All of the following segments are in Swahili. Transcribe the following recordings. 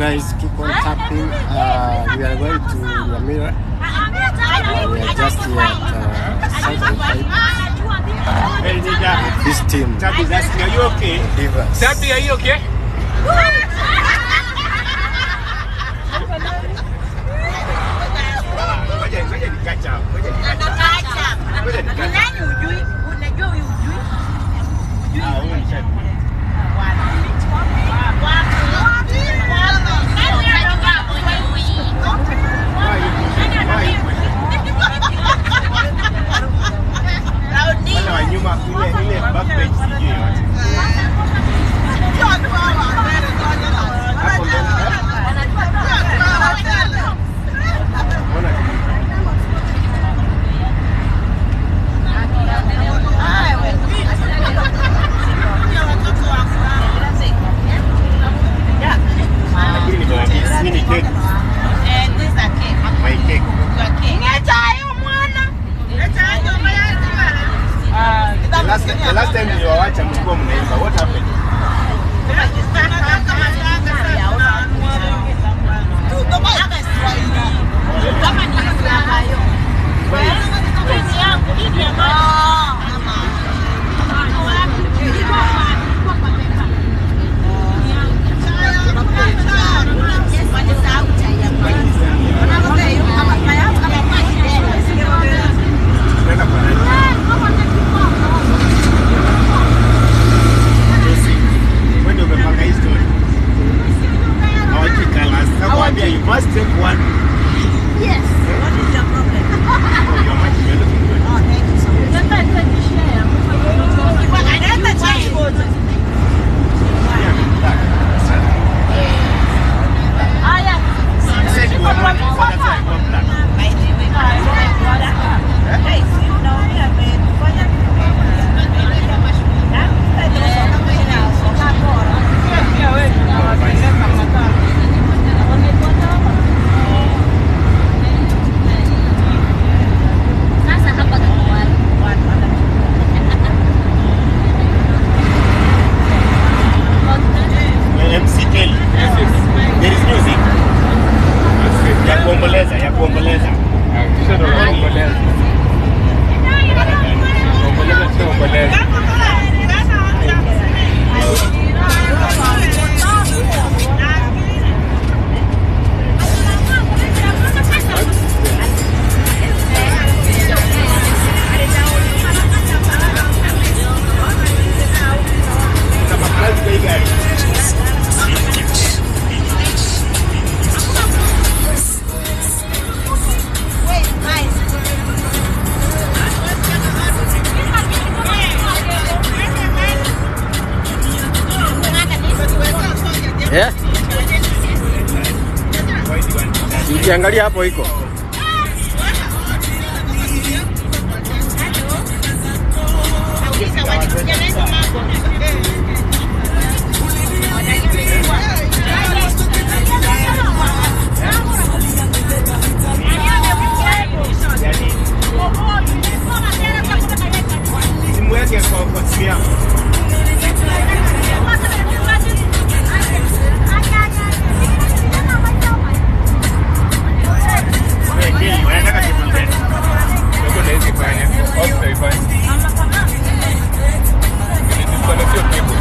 Guys, keep on tapping. We are going to Nyamira. We are just here at Southern Pipe. This team. Tabi, are you okay? Divas. Tabi, are you okay? The last time you were watching, what happened? must take one. Yes. What is your problem? Oh, you're much, you're looking good. Oh, thank you so much. You said you were black, so that's why I got black. Sasa hapa tuko MC Kelly. There is music. Ya kuomboleza, ya kuomboleza. Kisha ndo kuomboleza. Kuomboleza sio kuomboleza. Kuna maplans kwa hii gari. Yeah? Ukiangalia hapo iko. Yaani, simu yake kwa simu yako. Wewe Kelly, wanataka table tennis. Ndio naweza ifanya. Au tutaifanya. Nilikuwa sio cable.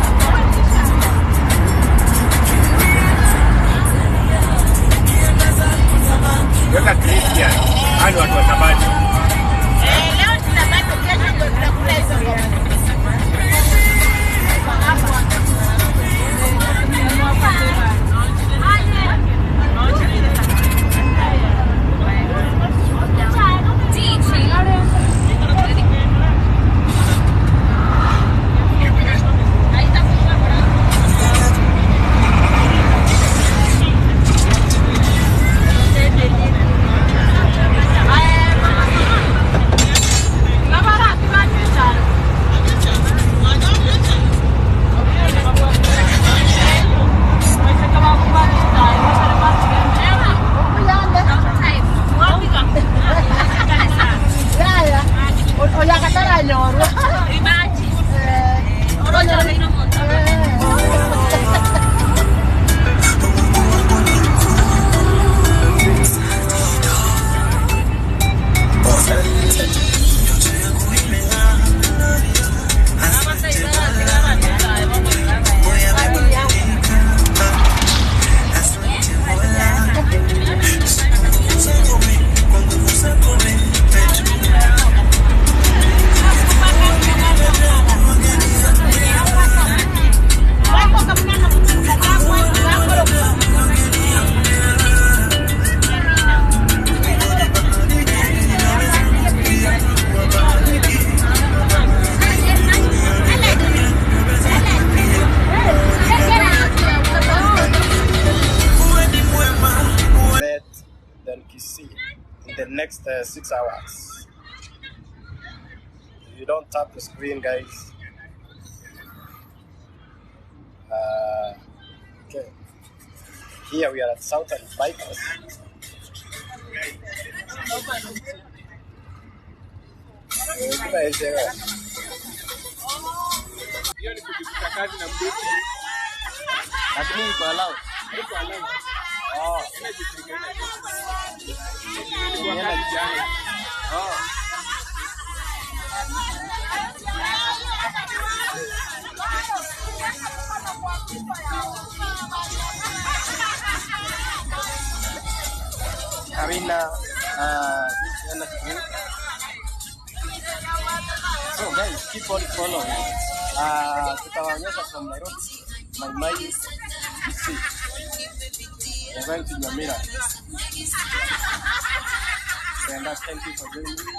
Weka Christian. Hao ni watu wa Sabato. Bet than Kisii in the next 6 hours. If you don't tap the screen, guys. Okay. Here we are at Southern Bypass. Hiyo ni kujikuta kazi na mdosi. Lakini iko allowed. Haiko allowed. Oh, Energy drink haina. Nilikuwa kazi jana. oh. Karina, this energy drink. So guys, keep on following. Tutawaonyesha from Nairobi, Mai Mahiu, Kisii. We are going to Nyamira. Brenda, thank you for joining me.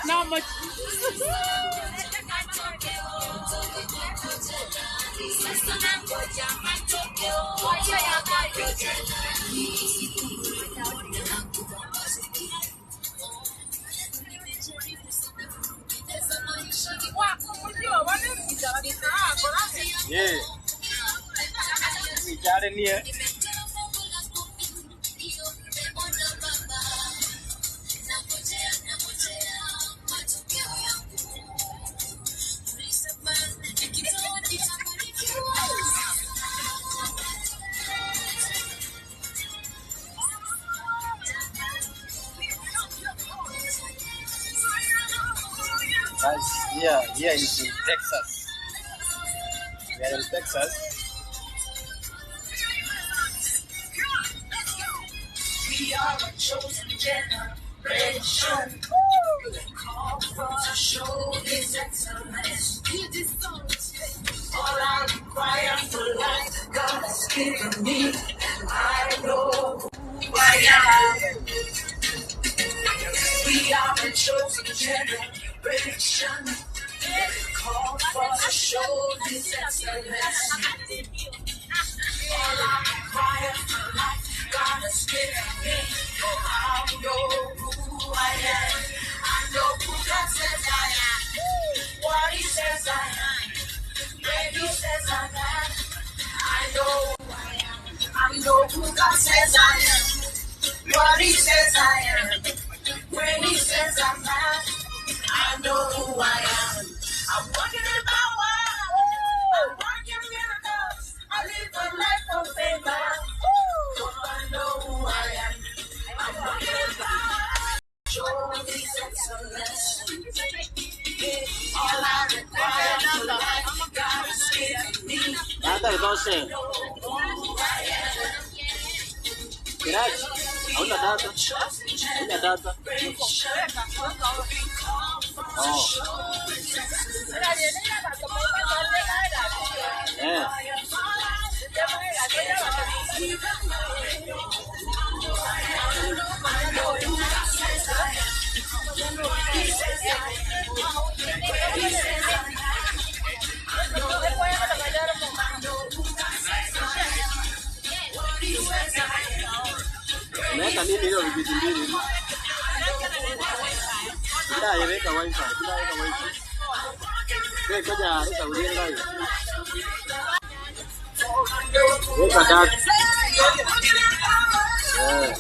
Not much. Yeah. Vichare ni hai. Guys, here is in Texas. We are in Texas. We are a chosen generation. Called for to show His excellence. All I require for life, God has given me, and I know who I am. We are a chosen generation. Called for to show His excellence. All I require for life, God has given me. Oh, I know who I am. I know who God says I am. What He says I am. Where He says I am. I know who I am. I know who God says I am. What He says I am. When He says I'm at, I know who I am. I'm walking in power. I'm working miracles. I live a life of favor. Oh, I know who I am. I'm walking in power. Show His excellence. All I require for life, God has given me. Data itoshe. I know who I am. Kiraj, hauna data? Hauna data? Oh. Eh. Unaweka nini hiyo vijiti mbili? Bila weka wifi, bila weka wifi. Wewe koja esa ulienda hiyo. Weka data. Eh.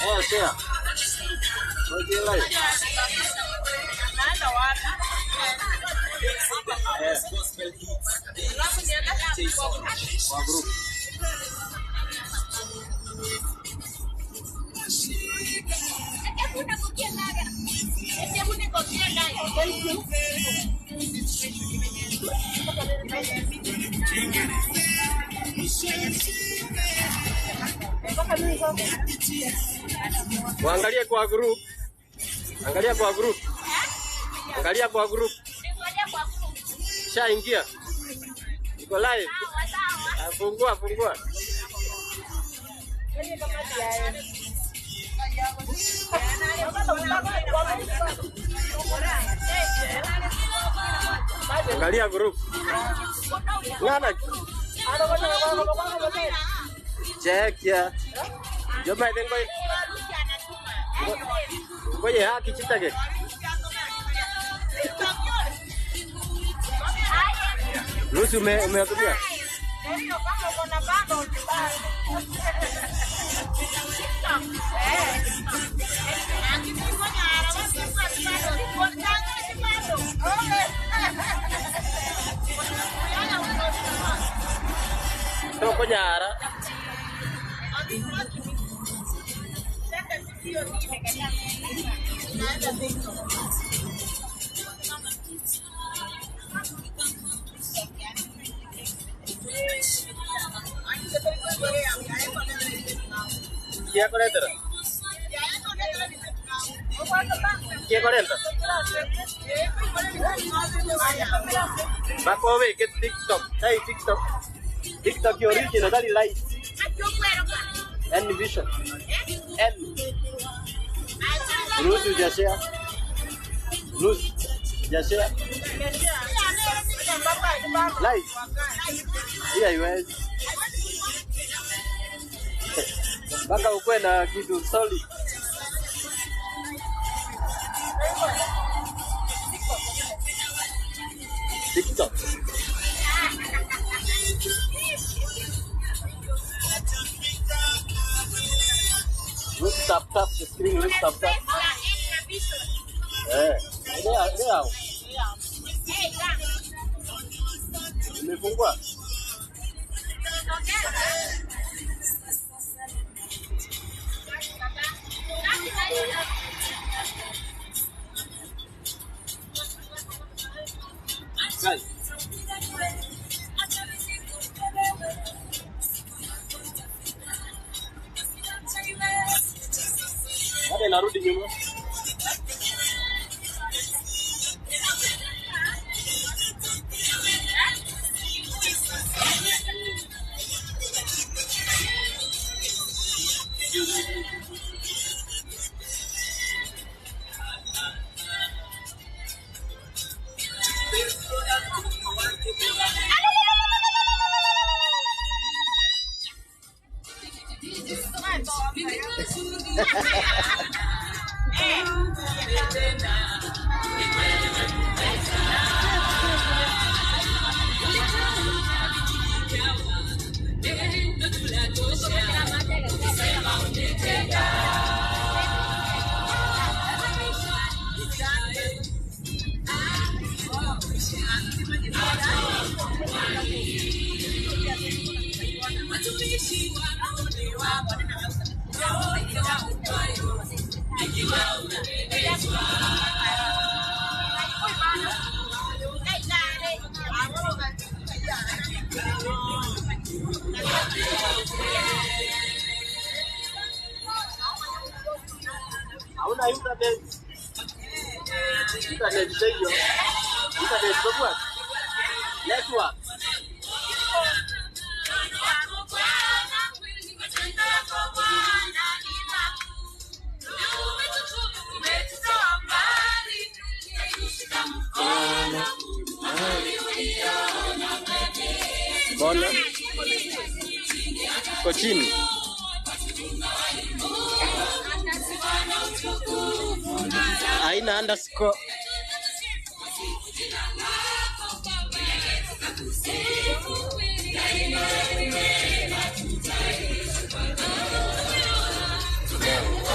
Eh, share. Ngoja live. Eh. Kwa group. Waangalie kwa group. Angalia kwa group. Angalia kwa group. Shaingia. Iko live. Fungua, fungua. Angalia group. Ngana. Check ya. Joma dengo. Ngoje haki chitake. Lucy umeatumia? Toko nyara. Kia koreta? Kia koreta? Bako ke TikTok. Hey TikTok. TikTok original dari light. N Vision. N. Luz hujashare. Luz hujashare. Light. Hii haiwezi. Mpaka ukue na kitu solid. TikTok. Look, tap tap the screen, look tap tap. Eh, leo. Nimefungua. Guys. Bado narudi nyuma. Hauna internet. Internet hiyo. Internet kwa network. Mbona iko chini? Haina underscore.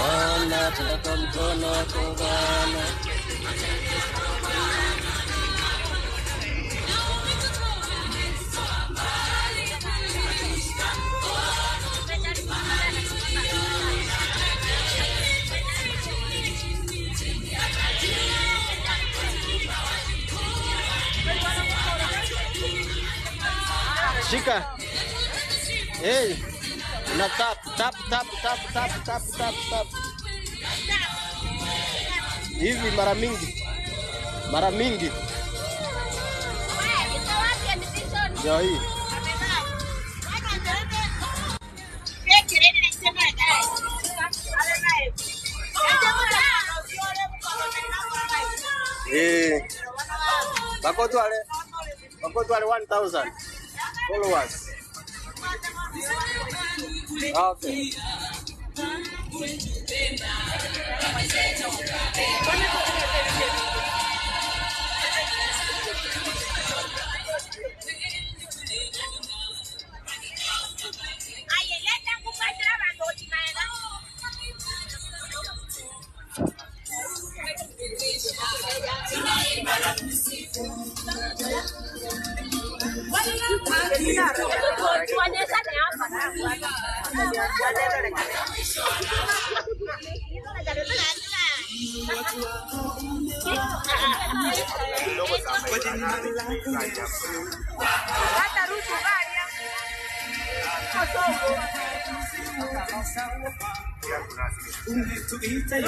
Ona toka mkono wako Bwana. Shika. Hey. Na tap tap tap tap tap tap tap tap. Hivi mara mingi. Mara mingi. Ndio hii. Eh. Bakotwale 1000 followers. Okay.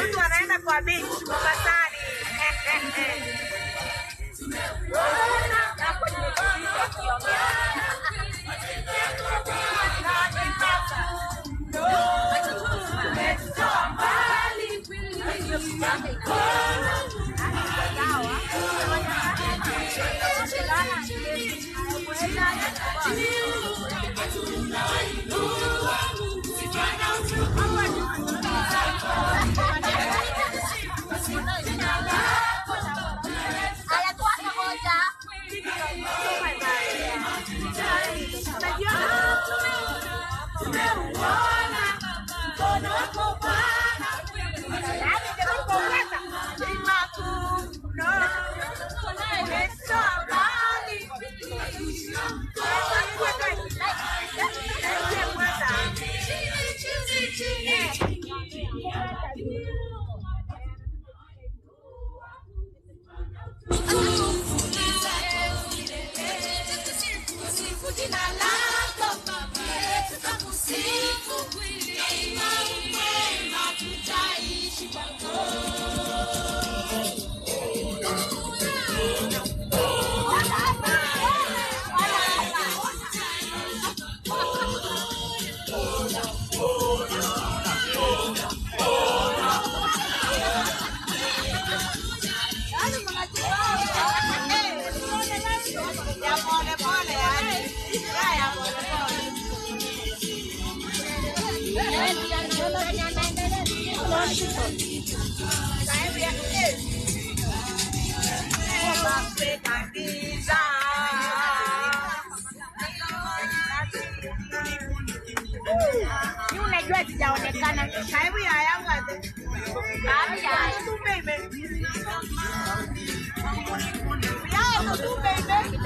Mtu anaenda kwa beach Mombasani. Unajua sijaonekana. Karibu ya yangu ate. Tu baby. Ya tu baby.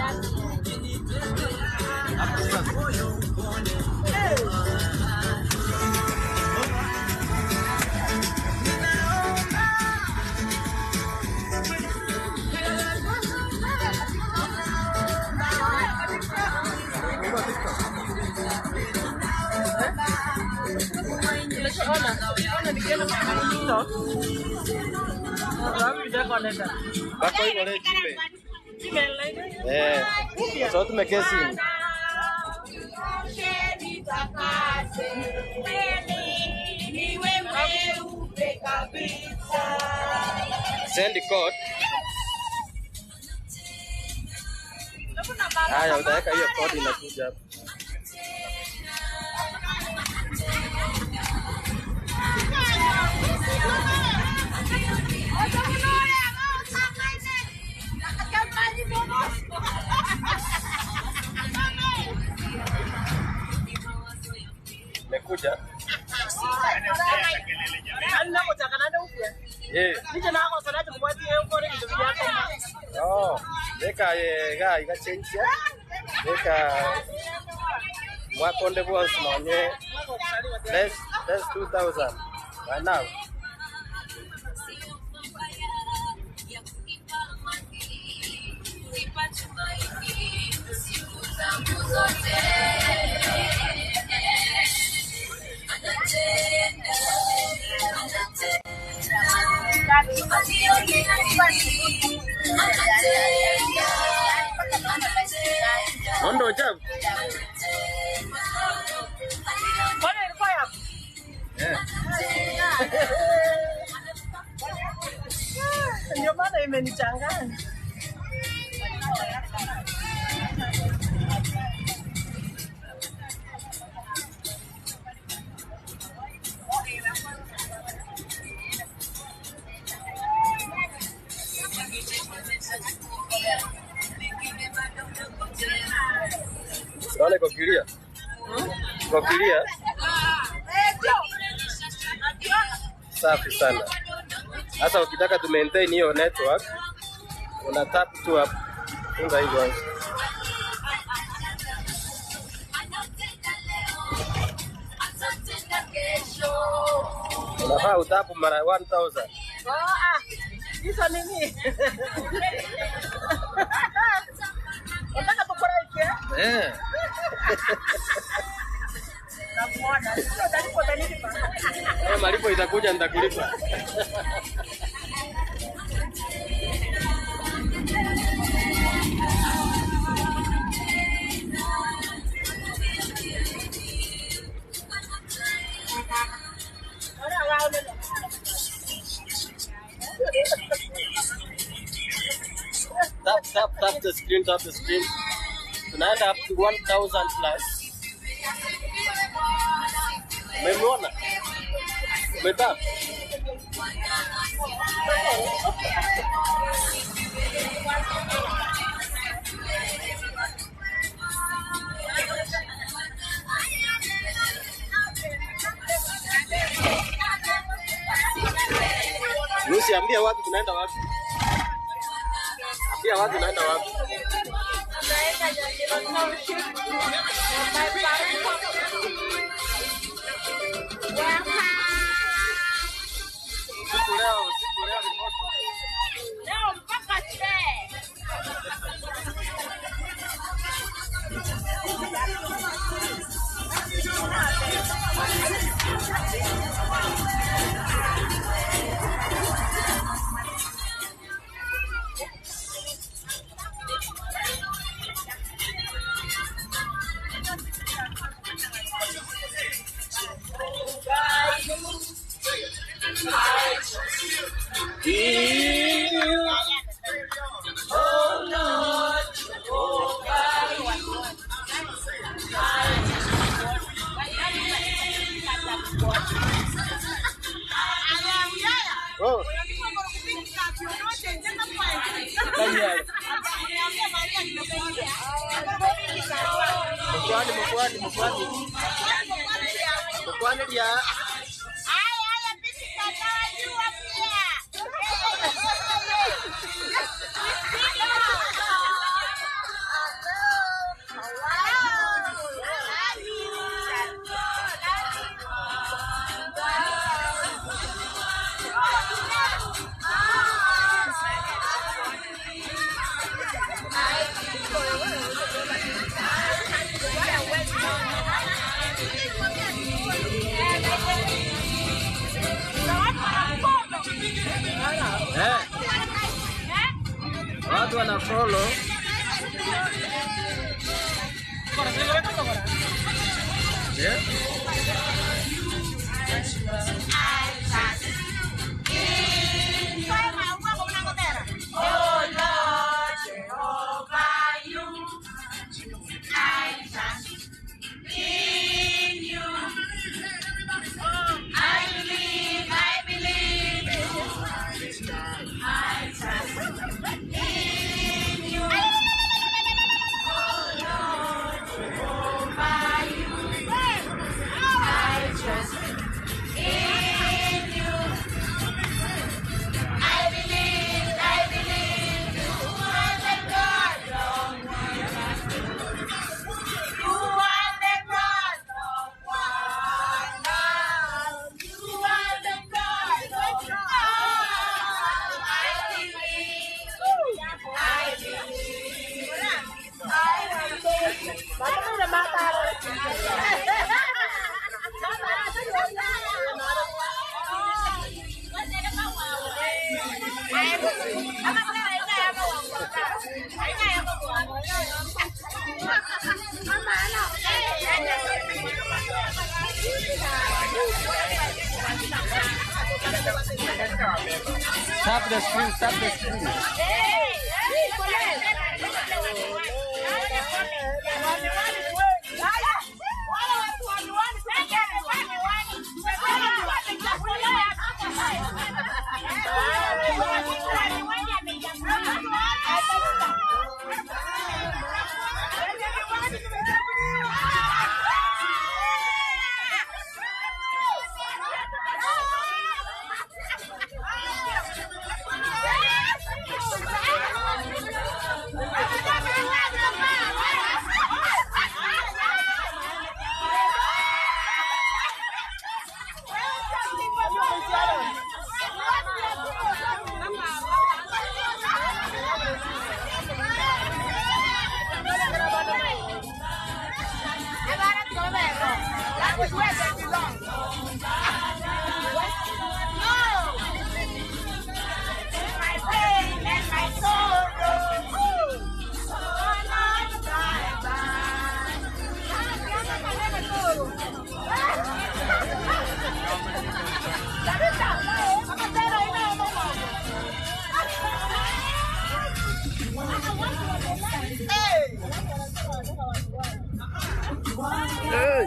Bako hivyo leo Gmail. Eh. Sasa tumekesi. Send code. Haya, utaweka hiyo code inakuja hapo. Imekuja. Eh. Oh, leka ye ga iga change ya. Leka mwakonde bwonsi nonye less 2000 right now. zangu zote. Anatenda, anatenda, anatenda, anatenda. Ondo chafu. Mbona ilikuwa yako? Eh. Ndio maana imenichanganya. Wale kwa kilia. Kwa kilia. Safi sana. Sasa ukitaka tu maintain hiyo network, una tap tu hapo. Funga hii kwanza. Anatenda leo, atatenda kesho. Unafaa utapu mara 1000. Ah, hizo nini? Unataka tukureke? Eh. Namuona. Sio utalipa utalipa. Kama malipo itakuja nitakulipa. Tap tap tap the screen, tap the screen. Tunaenda up to 1000 plus. Umemwona? Umetap? Lucy, ambia watu tunaenda wapi? Ambia watu tunaenda wapi? Siku leo ni moto. Leo mpaka che. Oh, mkwani mkwani mkwani. Mkwani ya eh, watu wana follow. Yeah. Tap the screen, tap the screen. Hey.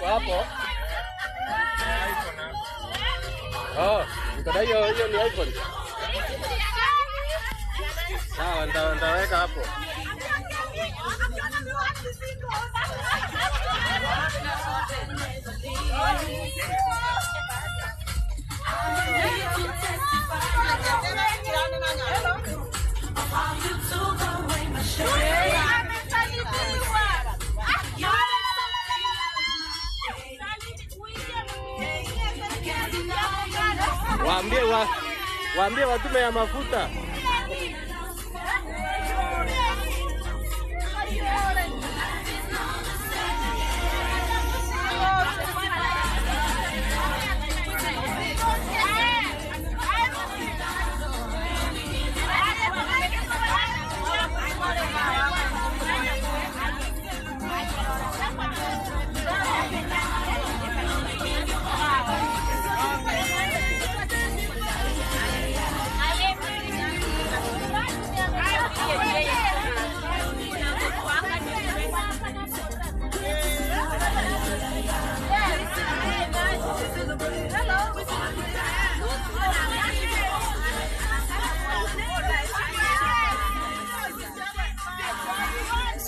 Hapo. Oh, uko na hiyo hiyo ni iPhone. Sawa, nitaweka hapo. Waambie watume ya mafuta.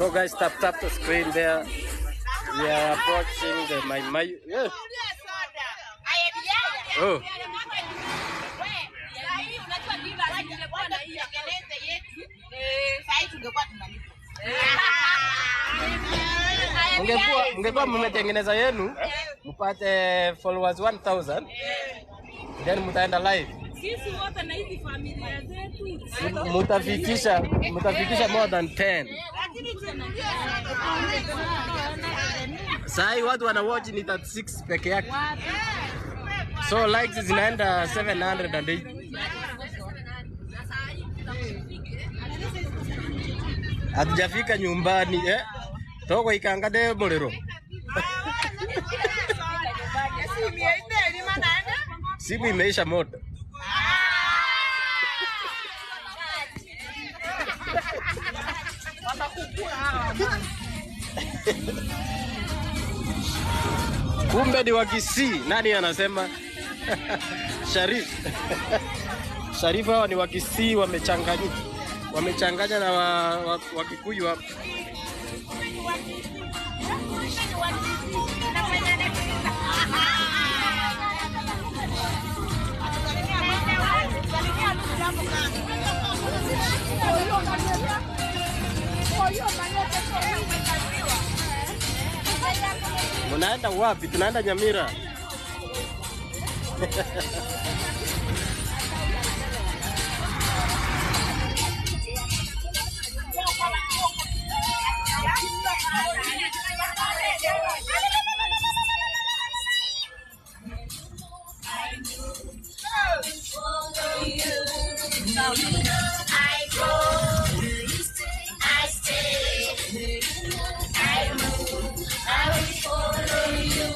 So guys, tap tap the screen there. We are approaching the Mai Mai. Yeah. Oh. Ungekuwa mmetengeneza yenu mpate followers 1000 then mtaenda live. Sisi wote na hizi familia zetu mtafikisha more than 10. Sai watu wana watch ni 36 peke yake. So likes zinaenda 708. Hatujafika nyumbani eh? Toko ikangade muliro. Simu imeisha moto. Kumbe ni wa Kisii. Nani anasema? Sharif. Sharif, hawa ni Wakisii wamechanganyika. Wamechanganya na Wakikuyu hapa. Mnaenda wapi? Tunaenda Nyamira. I go, I stay, I move, I will follow you.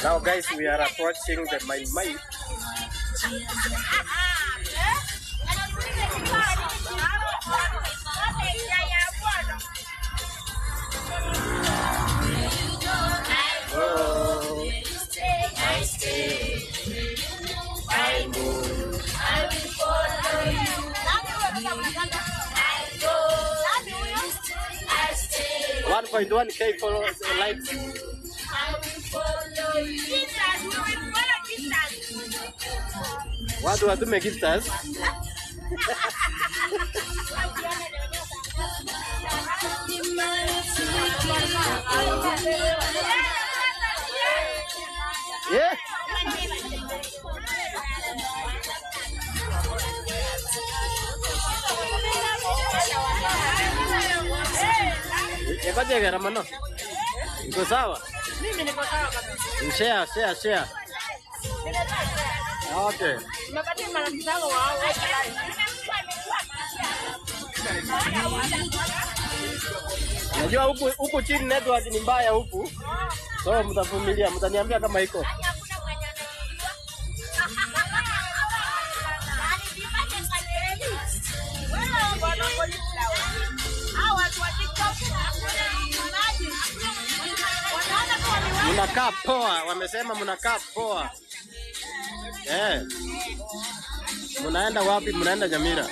Now guys, we are approaching the Mai Mai. Oh. I stay, I move, I will follow you. I go, I stay, 1.1K followers, likes. I will follow you. Jesus, we will follow Jesus. Watu watume gifters. Yeah. Ikoje mano? Iko sawa? Mimi niko sawa kabisa. Share, share, share. Okay. Nimepatia marafiki zangu wao. Najua huku huku chini network ni mbaya huku. So mtavumilia, mtaniambia kama iko. Mnakaa poa, wamesema mnakaa poa. Eh. Mnaenda wapi? Mnaenda Nyamira.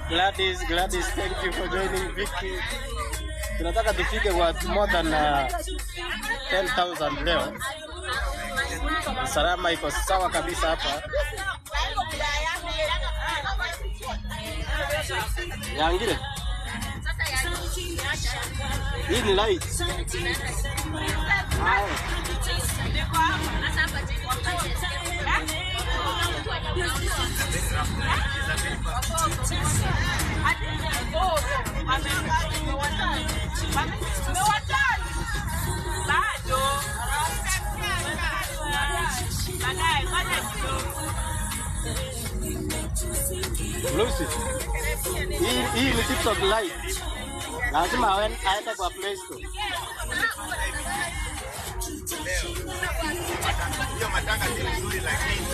Gladys, Gladys, thank you for joining Vicky. Tunataka tufike kwa more than 10,000 leo. Salama iko sawa kabisa hapa. Yangire. Hii ni light. Lucy. Hii ni TikTok live. Lazima aende kwa Play Store. Hiyo matanga si nzuri lakini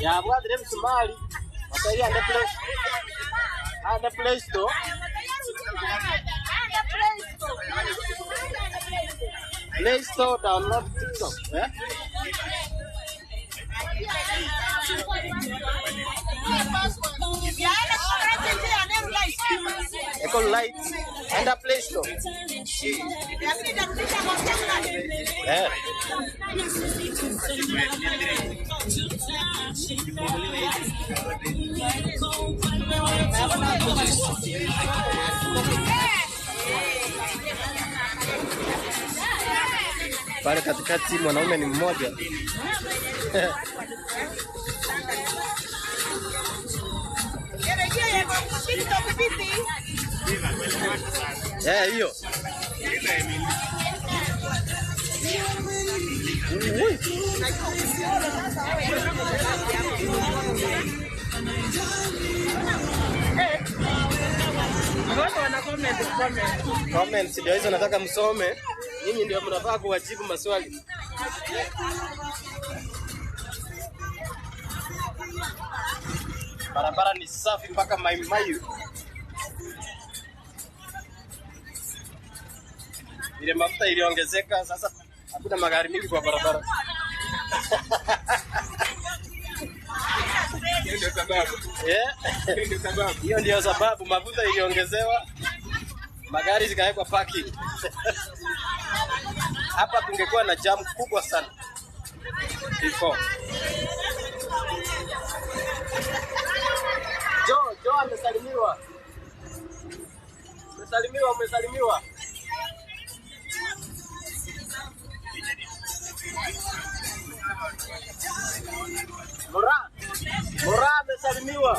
Ya bwadire msumali. Wasalia ande Play. Ande Play Store. Play Store download TikTok, eh? Eko light. Enda Play Store. Eh. Pale katikati mwanaume ni mmoja. Eh, hiyo. Ui. Watu wana comment comment. Comments ndio hizo nataka msome. Nyinyi ndio mnafaa kuwajibu maswali. Barabara ni safi mpaka Maimayu. Ile mafuta iliongezeka, sasa hakuna magari mingi kwa barabara. Hiyo ndio sababu. Yeah. Hiyo ndio sababu. Hiyo ndio sababu mafuta iliongezewa, magari zikawekwa parking. Hapa kungekuwa na jam kubwa sana before. Jo, Jo amesalimiwa. Umesalimiwa, umesalimiwa. Mura, Mura amesalimiwa.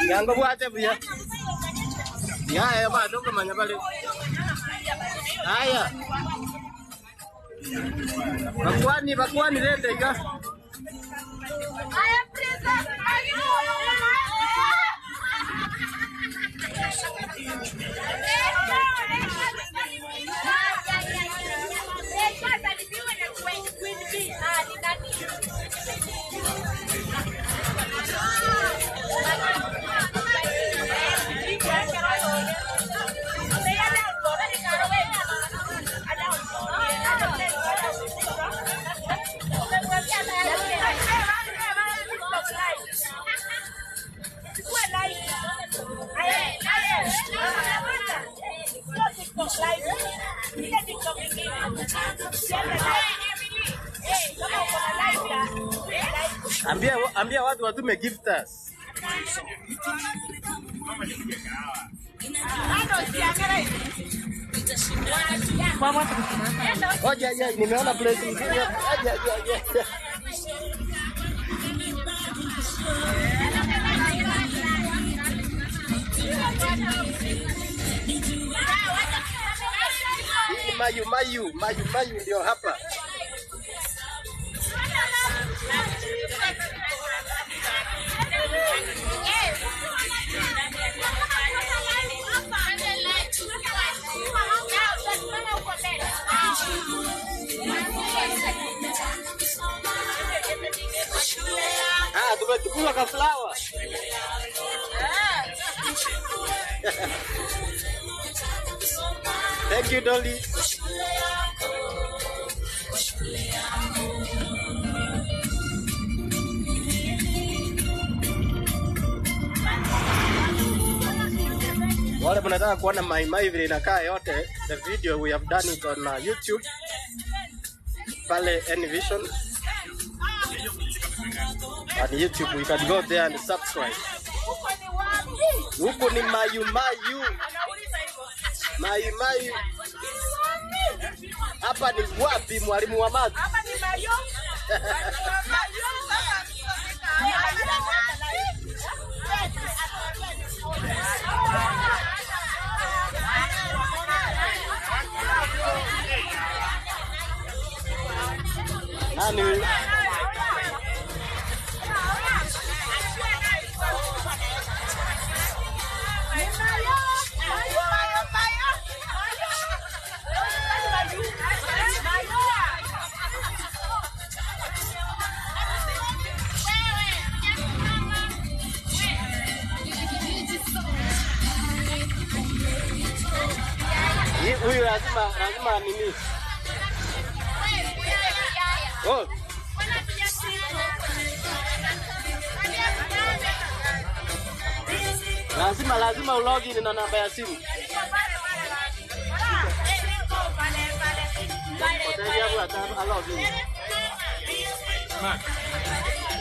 Yango bwate buya. Yaya bado kumanya bale. Haya. Bakwani bakwani rende iga. Ambia ambia watu watume gifters. Oja ja, nimeona place nzuri hapa. Aja aja aja. Hii ni Mayu Mayu, Mayu Mayu ndio hapa. Ah, tumechukua ka flower. Thank you Dolly. Wale mnataka kuona Mai Mai vile inakaa yote, the video we have done it on YouTube pale Nvision on YouTube, you can go there and subscribe. Huku ni Mayu Mayu. Mayu Mayu. Hapa ni wapi mwalimu wa math? Hapa ni Mayo. Mayo. Nani huyu? Huyu lazima lazima nini? Oh. Lazima lazima ulogin na namba ya simu. Hoteli yangu ata login. Smart.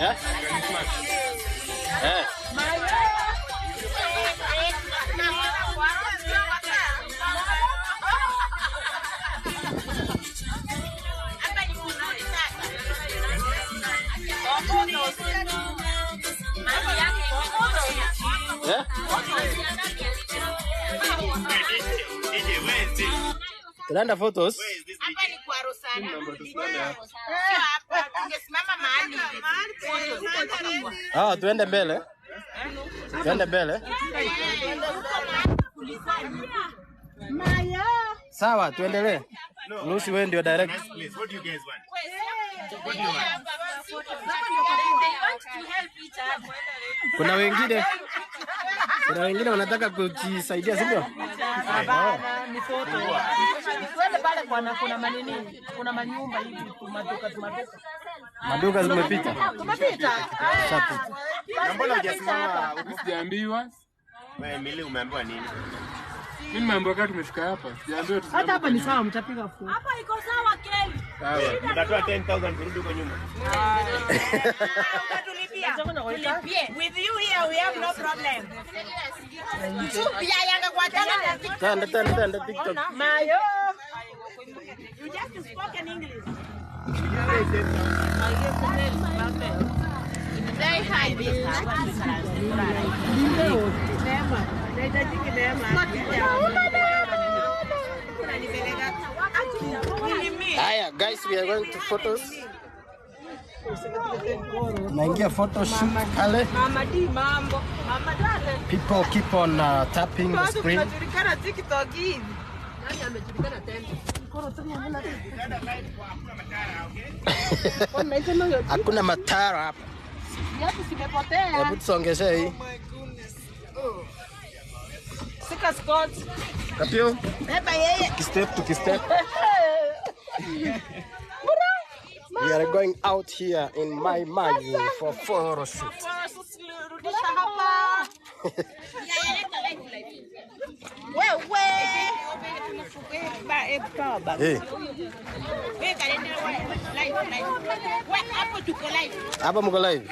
Eh? Smart. Eh. Eh? DJ, where is this? Tunaenda photos. Where is this Hapa DJ? ni kwa Rosana. Sio hapa, tungesimama mahali. Ah, tuende mbele. Tuende mbele. Sawa, tuendelee. No. Lucy, wewe ndio direct. Nice place. What do you guys want? What do you want? Kuna wengine kuna wengine wanataka kujisaidia, si ndio? Hapana, ni photo. Twende pale kwa kuna manini, kuna manyumba hivi tumaduka tumaduka. Maduka zimepita. Tumepita. Shapita. Na mbona hujasimama huko? Sijaambiwa. Wewe Emily umeambiwa nini? Mimi nimeambiwa kama tumefika hapa. Sijaambiwa tusimame. Hata hapa ni sawa, mtapiga foto. Hapa iko sawa Kelly. Sawa. Mtatoa 10,000 kurudi huko nyuma. With you here we have no problem. Tanda tanda tanda TikTok. Mayo. You just spoke in English. Haya guys, we are going to photos. Tunaingia photo shoot pale. Mama D mambo. Mama dale. People keep on tapping the screen. Tunajulikana TikTok hivi. Nani amejulikana tena? Hakuna matara hapa. Viatu zimepotea. Hebu tusongeshe hii. Sika Scott. Kapio, Beba yeye. tukistep tukistep. We are going out here in Mai Mahiu for photo shoot. Rudisha hapa. Wewe. Eh, hapa mko live.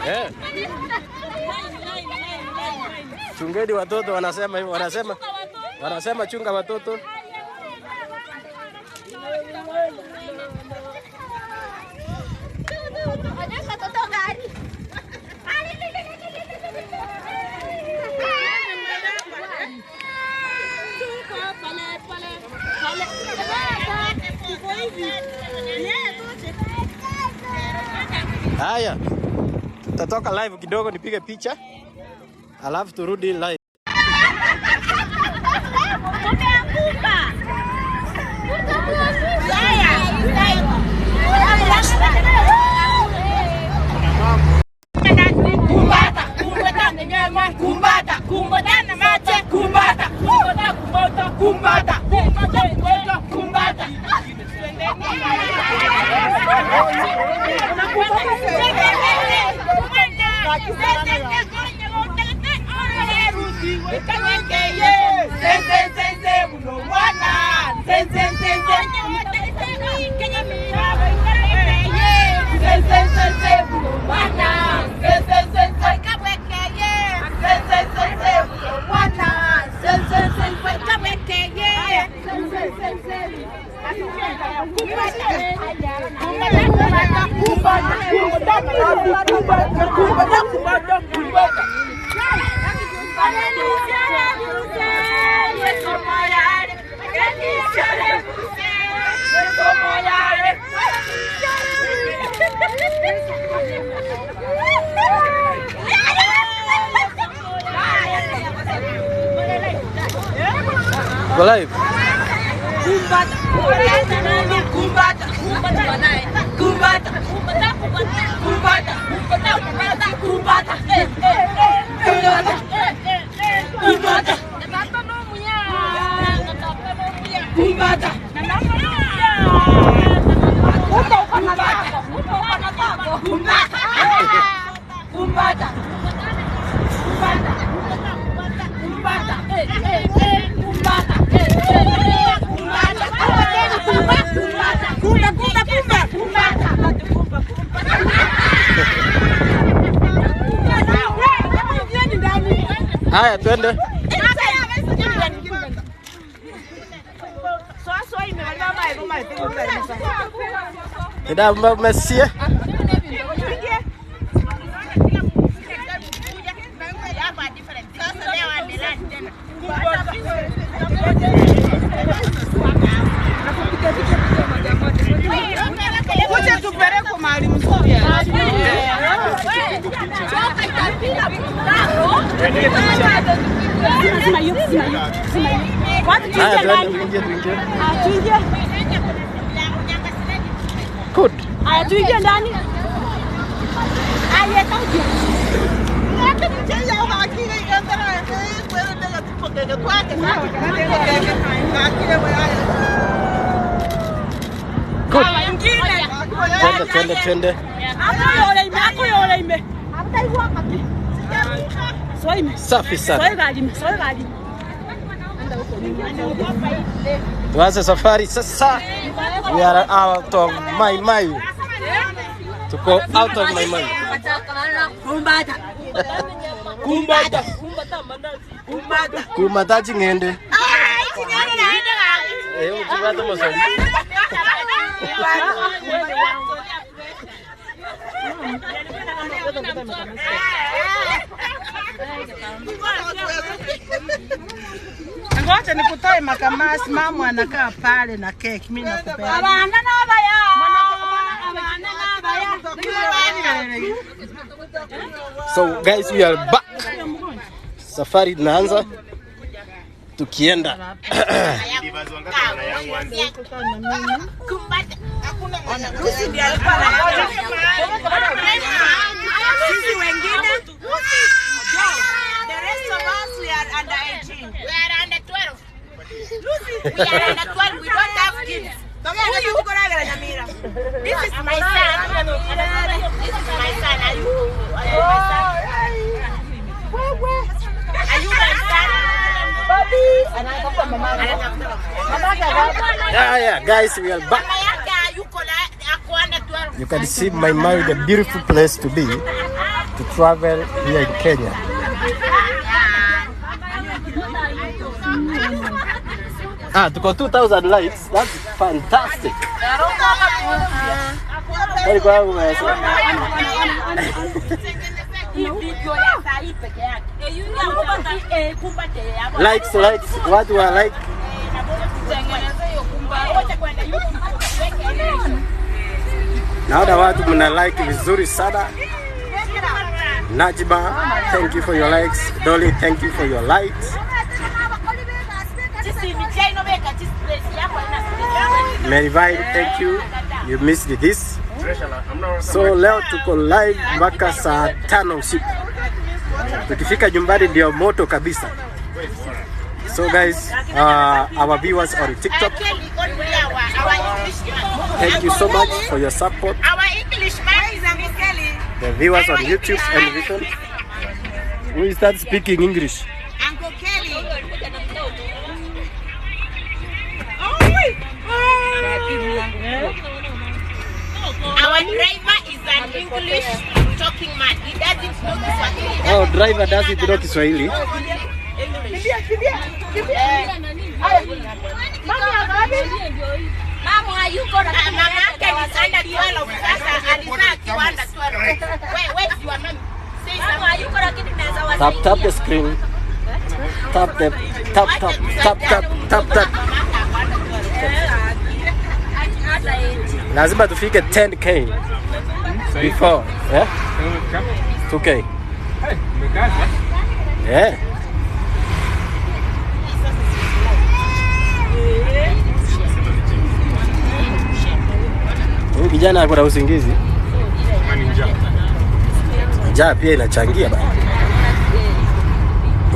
Eh. Chungeni watoto, wanasema hivyo, wanasema wanasema chunga watoto. Haya, tutatoka live kidogo nipige picha, alafu turudi live. Kumbata, kumbata na mache, kumbata, kumbata, kumbata, kumbata, kumbata, kumbata. Go live. Haya, twende. Eda mmesie. Kuja tupeleke mahali mzuri. Haya, twende, tuingie, tuingie. Good. Aya, tuingie ndani. Good. Twende, twende, twende. Safi sana. Tuanze safari sasa. We are out of Mai Mai. Tuko out of Mai Mai. Kumbata. Kumbata. Kumbata chingende. Eh, uchibata mosoni. Ngoja nikutoe makamasi, mama anakaa pale na keki, mimi nakupea. Abana nabaya. Abana nabaya. So guys, we are back. Safari inaanza tukienda. Lucy ndiye alikuwa anakuja. Sisi wengine the rest of us we are under 18. We are under 12. Lucy, we are under 12. We don't have kids. This is my son. This is my son. Are you my son? Are you my son? Babi. Yeah, yeah, guys, we are back. Mama yake hayuko na ako under 12. You can see Mai Mai, the beautiful place to be, to travel here in Kenya. Ah, tuko 2000 likes. That's fantastic. Very good. Likes, likes. What do I like? Naona watu mna like vizuri sana. Najma, thank you for your likes. Dolly, thank you for your likes. Mary Vine, thank you. You missed this. So leo tuko live mpaka saa 5 usiku. Tukifika nyumbani ndio moto kabisa. So guys, our viewers on TikTok, thank you so much for your support. The viewers on YouTube and Vision, we start speaking English. Uncle Kelly. Our driver is an English talking man. He doesn't know Kiswahili. Oh, driver doesn't know Kiswahili. Kimbia, kimbia, kimbia. Mama. Mama hayuko na Mama yake ni under 12 sasa alizaa akiwa under 12. Where is your mom? Say Mama something. hayuko lakini naweza Tap wasaidia. tap the screen. Tap the tap tap tap tap tap tap. Hata eti. Lazima tufike 10K before, eh? 2K. Hey, umekaza. Yeah. Huyu kijana ako na usingizi. Kama ni njaa. Njaa pia inachangia bana.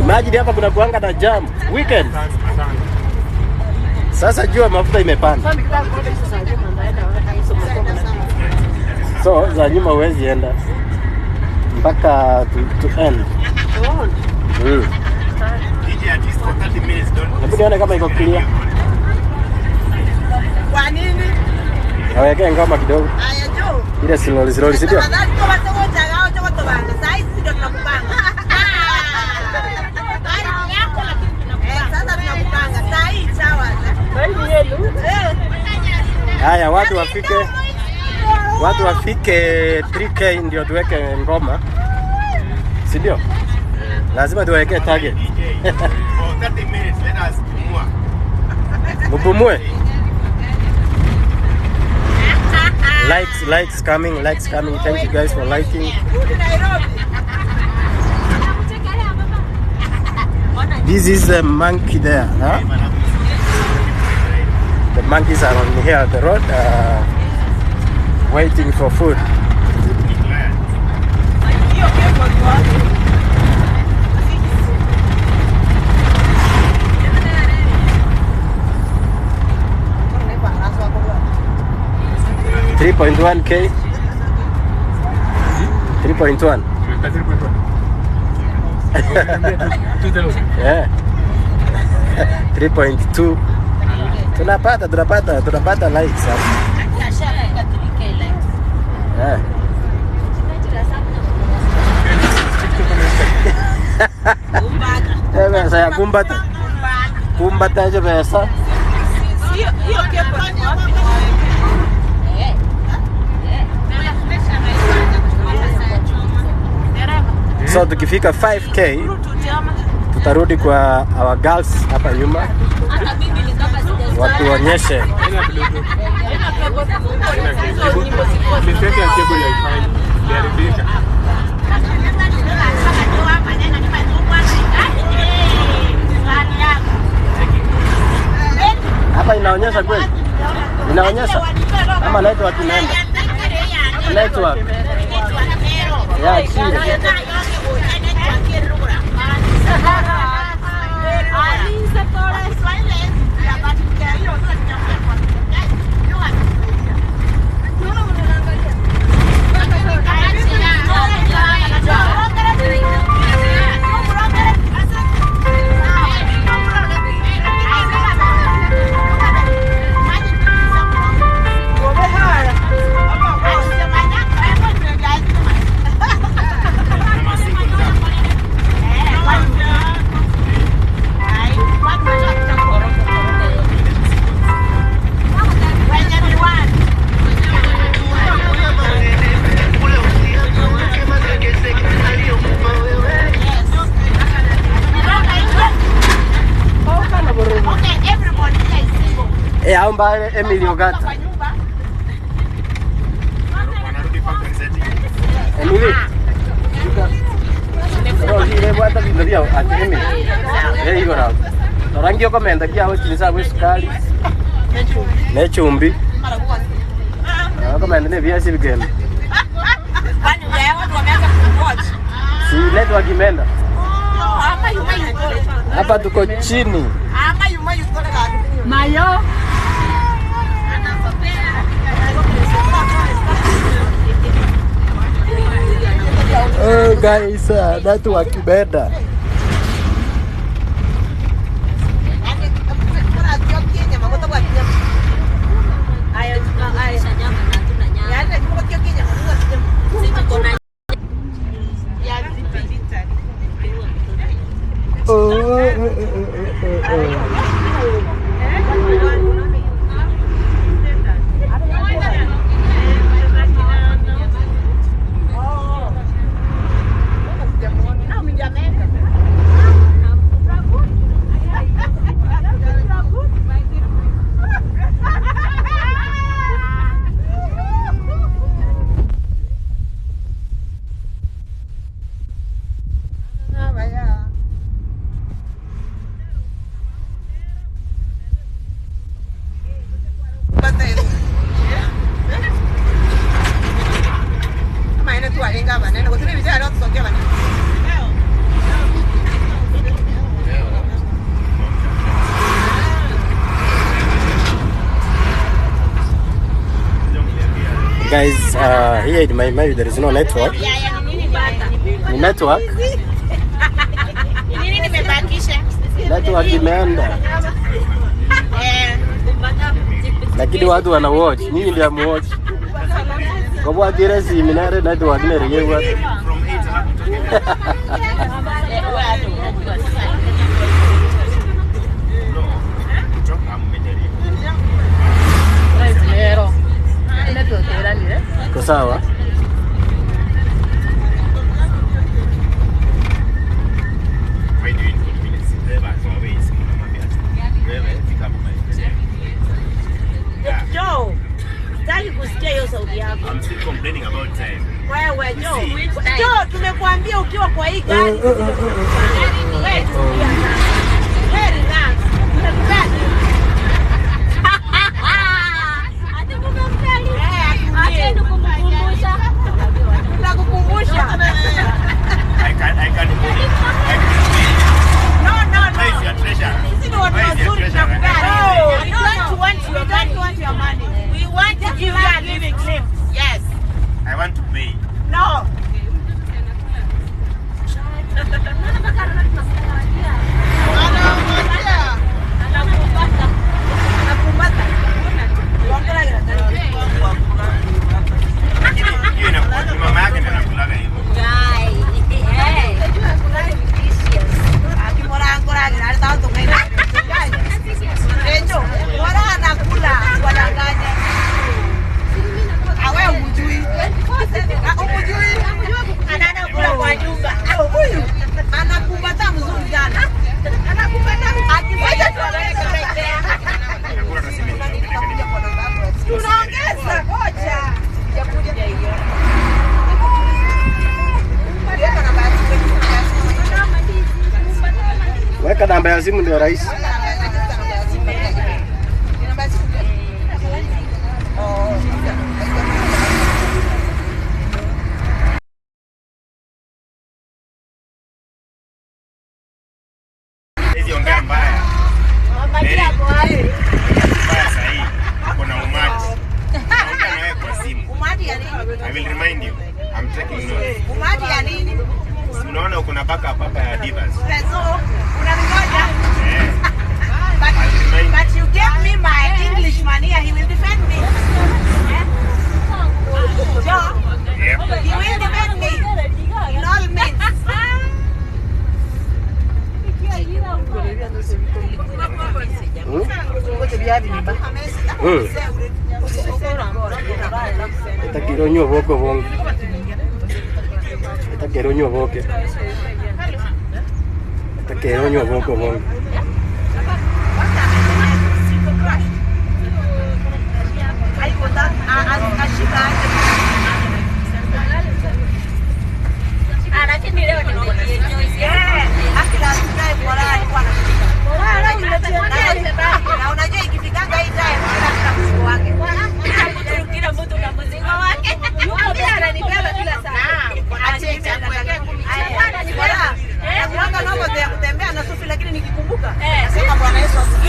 Imagine hapa kuna kuanga na jam weekend. Sana sana. Sasa jua mafuta imepanda. So za nyuma huwezi enda mpaka to end. DJ, at least for 30 minutes, don't. Hebu nione kama iko clear. Kwa nini? Nawekea ngoma kidogo. Aya jo. Ile slowly slowly, si ndio? Tafadhali kwa watu hao choko tobanga. Saa hizi ndio tunakupanga. Gari yako lakini tunakupanga. Eh, sasa tunakupanga. Saa hii sawa. Eh. Haya, watu wafike 3K ndio tuweke ngoma, si ndio? Lazima tuweke target. DJ, for 30 minutes, let us pumua. Mupumue. Likes, likes coming, likes coming. Thank you guys for liking. Rudi Nairobi. This is the monkey there, huh? The monkeys are on here at the road, waiting for food. Hiyo keko ni wapi? 3.1K. 3.1. Umefika 3.1. Uniambia 2000. Yeah. 3.2. Tunapata, tunapata, tunapata likes hapa. Ashafika 3K likes. Yeah. TikTok na Instagram. Eh, pesa ya kumbata. Kumbata hizo pesa. Hiyo hiyo keko ni wapi? Eh. So tukifika 5K tutarudi kwa our girls hapa nyuma Hata mimi ni kama sijazoea. watuonyeshe. Haina Bluetooth. Haina cable. Mistake ya cable haifanyi. Iliharibika. Hapa inaonyesha kweli? Inaonyesha ama network inaenda? Network ya chini. Eh, aomba Emily Ogata. Wanarudi factory setting. Emily. Rogire bwata bintu bya ati Emily. Eh, igora. Torangio komenda kia chinsa bwe sukari. Nechumbi. Komenda ne viazi bigenda. Si network imeenda. Hapa tuko chini. Mayo. Oh guys, network imeenda. Nyama na hatuna nyama. Sisi tuko na Oh, oh, oh, oh, oh, oh. Guys, here in my mind there is no network. Ni network. Nini nimebakisha? Network imeenda. Lakini watu wana watch. Nyinyi ndio muwatch. Kwa sababu si minare network ni reyewa. From 8 alafu tutoke. No. Kutoka mmejaribu. Kwa sawa. Why do you inconvenience driver kwa ways unamwambia wewe fika hapo by 10. Joe, sitaki kusikia hiyo sauti yako. I'm still complaining about time. Wewe Joe, Joe, tumekuambia ukiwa kwa hii gari. Wewe tulia. Wewe relax. Tunakutaka. Tutakukumbusha. I can I can hold it. I can wait. No, no, no. Where is your treasure? Sisi ni watu Where is your wazuri treasure? tunakupenda. No, We don't want your money. We don't want your money. We want to give you a lift. Yes. I want to pay. No. Lakini hiyo inakuwa ni mama yake ndiye anakulaga hivyo. Anakula kwa nyumba. Anakumbata mzuri sana. Akifanya Nakula hata simi nitapeleka nini. tunaongeza kocha. Weka namba ya simu ndio rahisi. Hizi ongea mbaya. Mbaya sahi. Uko na umati. Naongea na wewe kwa simu. Umati ya nini? I will remind you. I'm taking notes. Umati ya nini? Si unaona uko na backup hapa ya Divas. Prezo, unangoja. Eh. But, I'll remind but you gave me my English man here, he will defend me. Joe, Yep. he will defend me in all means. Mm. Itakiro nyua boke bonge. Itakiro nyua boke. Itakiro nyua boke bonge. Lakini leo nimeenjoy. Na unajua ikifikanga hii time kila mtu mzigo wake. Kila mtu na mzigo wake. Ananibeba kila saa. Nakuanga na ya kutembea na sufi, lakini nikikumbuka nasema Bwana Yesu asifiwe.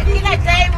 Kila time.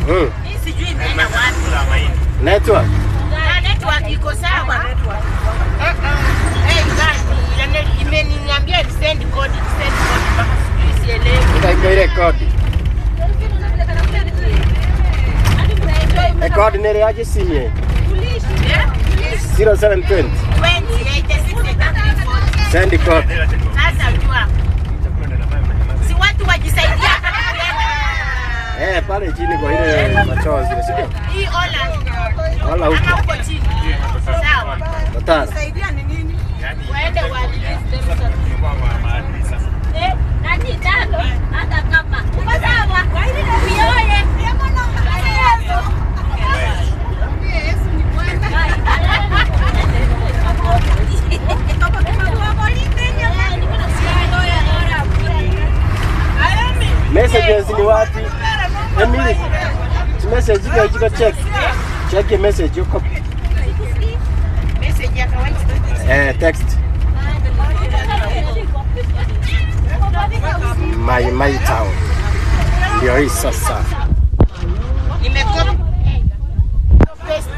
Mimi sijui imeenda wapi. Network. Na network iko sawa. Hey, gani? Imeniambia send code, send code mpaka sijui sielewi. Itaiko ile code. Code ni aje simu ye? 0720 20 86 Send code. Sasa jua. Si watu wajisaidia kama Eh, pale chini kwa ile machozi, si ndio? hii ola. Ola huko. Ama huko chini. Sawa. Totara. Saidia ni nini? Waende wa release themselves. Eh, nani tano hata kama. Uko sawa? Uyoye. Messages ni wapi? Emily. Message iko iko check. Check your message yuko. Message ya kawaida. Eh, text. My town. Ndio hii sasa. Nimekopi. Paste.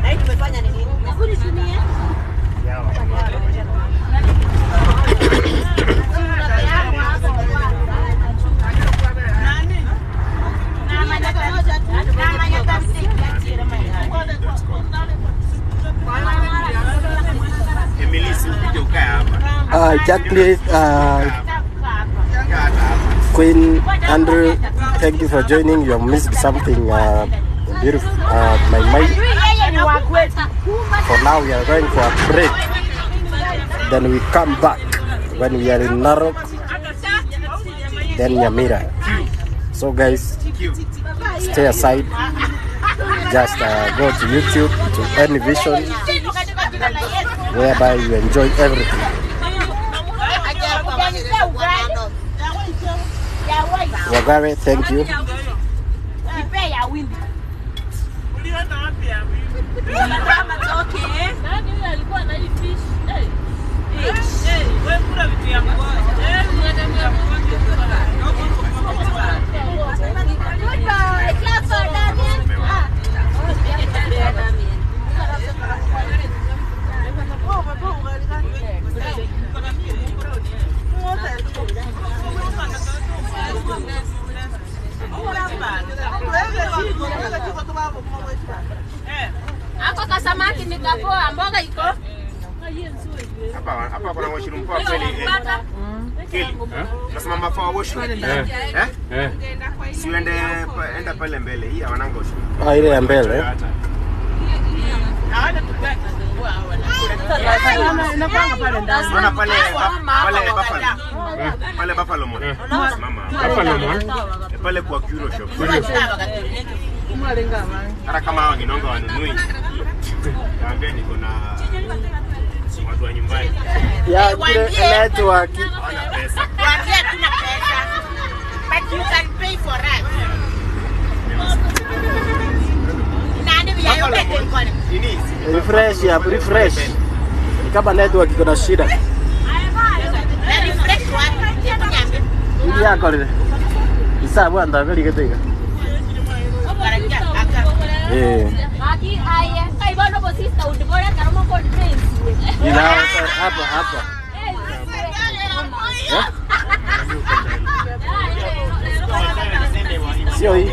Na hii tumefanya ni nini? Emily, si ukuje ukae hapa. Jacqueline, Queen Andrew, thank you for joining. You have missed something beautiful. My mind. For now, we are going for a break. Then we come back when we are in Narok, then Nyamira. So guys, stay aside. Just go to YouTube, to Anyvision, whereby you enjoy everything. Wagare, thank you. Goodbye. Clap for Damian. Ako kasamaki ni kapoa, mboga iko. Hapa hapa kuna washroom poa kweli. Keli. Nasimama kwa washroom. Eh? Eh. Si uende enda pale mbele. Hii hawananga washroom. Ah, ile ya mbele. Inakwanga pale ndani. Unaona pale pale Buffalo. Pale Buffalo Mall. Mama. Buffalo Mall. Pale kwa Curio Shop. Hata kama hawa ginonga wanunui. Naambia niko na watu wa nyumbani. Ya kile network. Hawana pesa. Waambie hatuna pesa. But you can pay for us. Nani vya yote Ini Refresh ya refresh. Ni kama network iko na shida. Na refresh wapi? Hebu niambie. Ili yako lile. Isa bwana ndagari gitega. Eh. Aki aye, kai bono bo sister udibora karomo ko dance. Ila hapa hapa. Sio hii.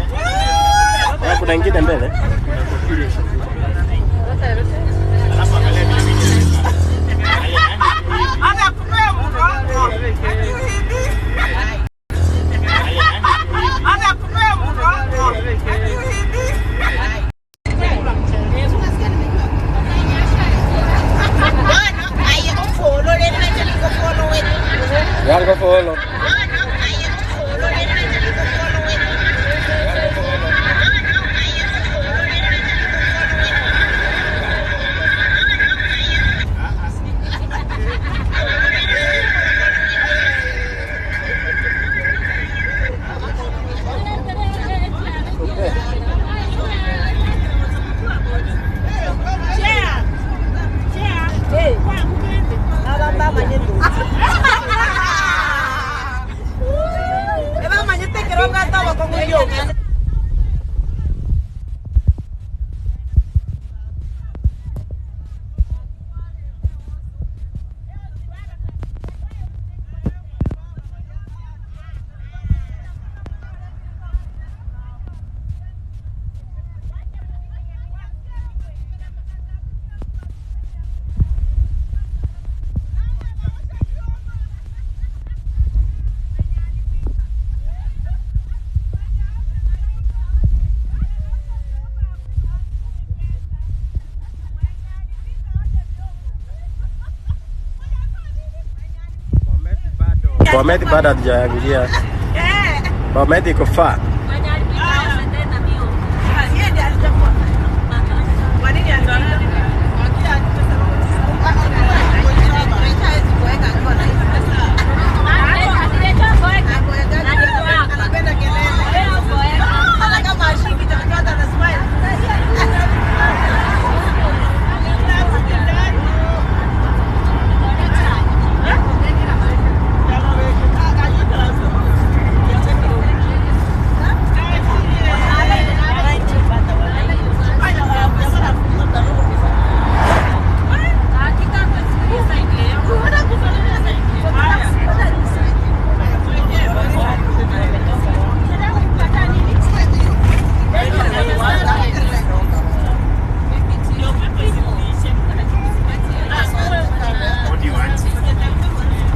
Kuna ingine mbele. Alafu angalia vile vile. Yango follow. Chair. Chair. Bomet bado hatujaingia. Bomet iko far. What do you want?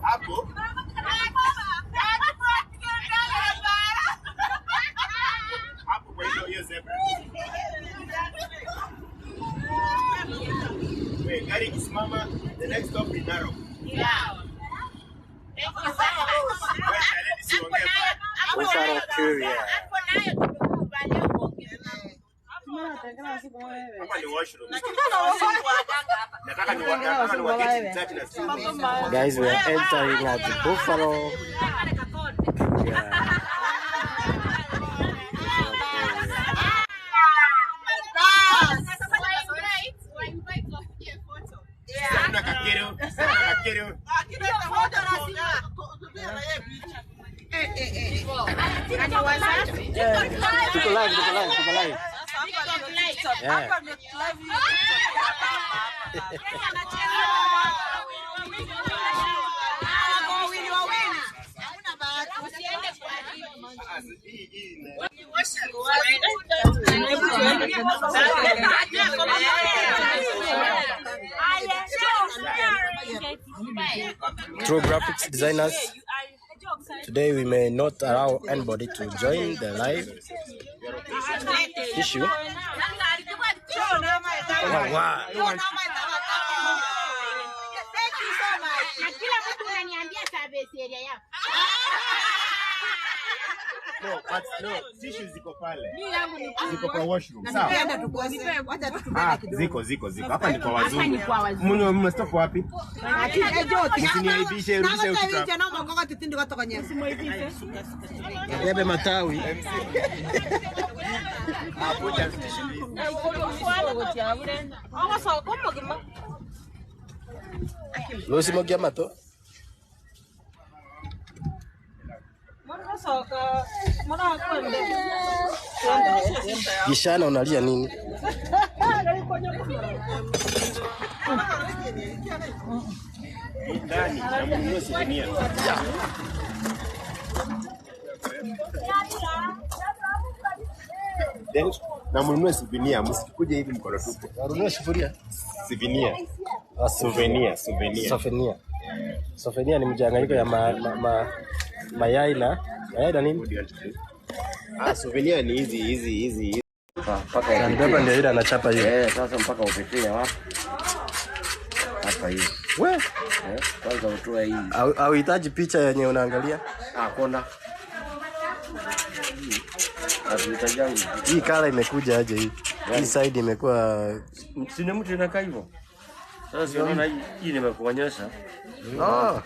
Hapo hapo kwa hiyo zebra. Wait, gari ikisimama, the next stop ni Narok. Buffalo Curia. Hapa ni washroom. Nataka ni nataka ni waketi mtatu na simu. Guys, we are entering at Buffalo Curia. Sana kakero, sana kakero. Tuko live, tuko live, tuko live. Yeah. True graphics designers, today we may not allow anybody to join the live issue. Wow. Na kila mtu unaniambia service area yako. No, but no, tissues ziko pale. Ziko kwa washroom. Sawa. Ah, ziko ziko ziko. Hapa ni kwa wazungu. Mno mnastop wapi? Msiniaibishe, rudisha hiyo kitu. Bebe matawi. Hapo just tissue. Lucy mogia mato. Gishana unalia nini? Ndani na mnunue souvenir. Then na mnunue souvenir, msikuje hivi mkono tupu. Ununue sufuria. Souvenir. Ah, Souvenir, souvenir. Souvenir. Souvenir ni mchanganyiko ya mayai na mayai na nini? What do you want to do? Ah, souvenir ni hizi hizi hizi. Mpaka Sandpaper ndio ile anachapa hiyo. Eh, sasa mpaka upitie wapi? Hapa hivi. We, Eh, kwanza utoe hii. hauhitaji picha yenye unaangalia. Hakuna. Hatuhitaji yangu. Hii kala imekuja aje hii? Hii side imekuwa Si ni mtu inakaa hivyo. Sasa si unaona hii hii nimekuonyesha. oh,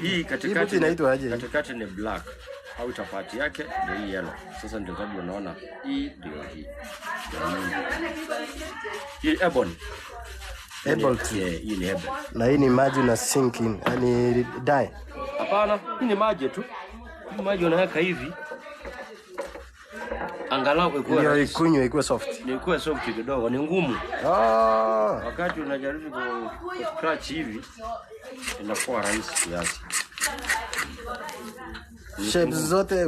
Hii Hii katikati mti inaitwa aje hii? Katikati ni black. Au chapati yake ndio hii yellow. Sasa ndio sababu unaona hii ndio hii. Ndio hii. Hii ebony. Ebony tree. Yeah, hii ni ebony. Na hii ni maji na sink in, yani dye. Hapana, hii ni maji tu. Hii maji unaweka hivi. Angalau ikuwe Ndio rahisi. ikunywe ikuwe soft. Ni ikuwe soft kidogo, ni ngumu. Oh. Wakati unajaribu ku scratch hivi inakuwa rahisi kiasi. Shapes zote.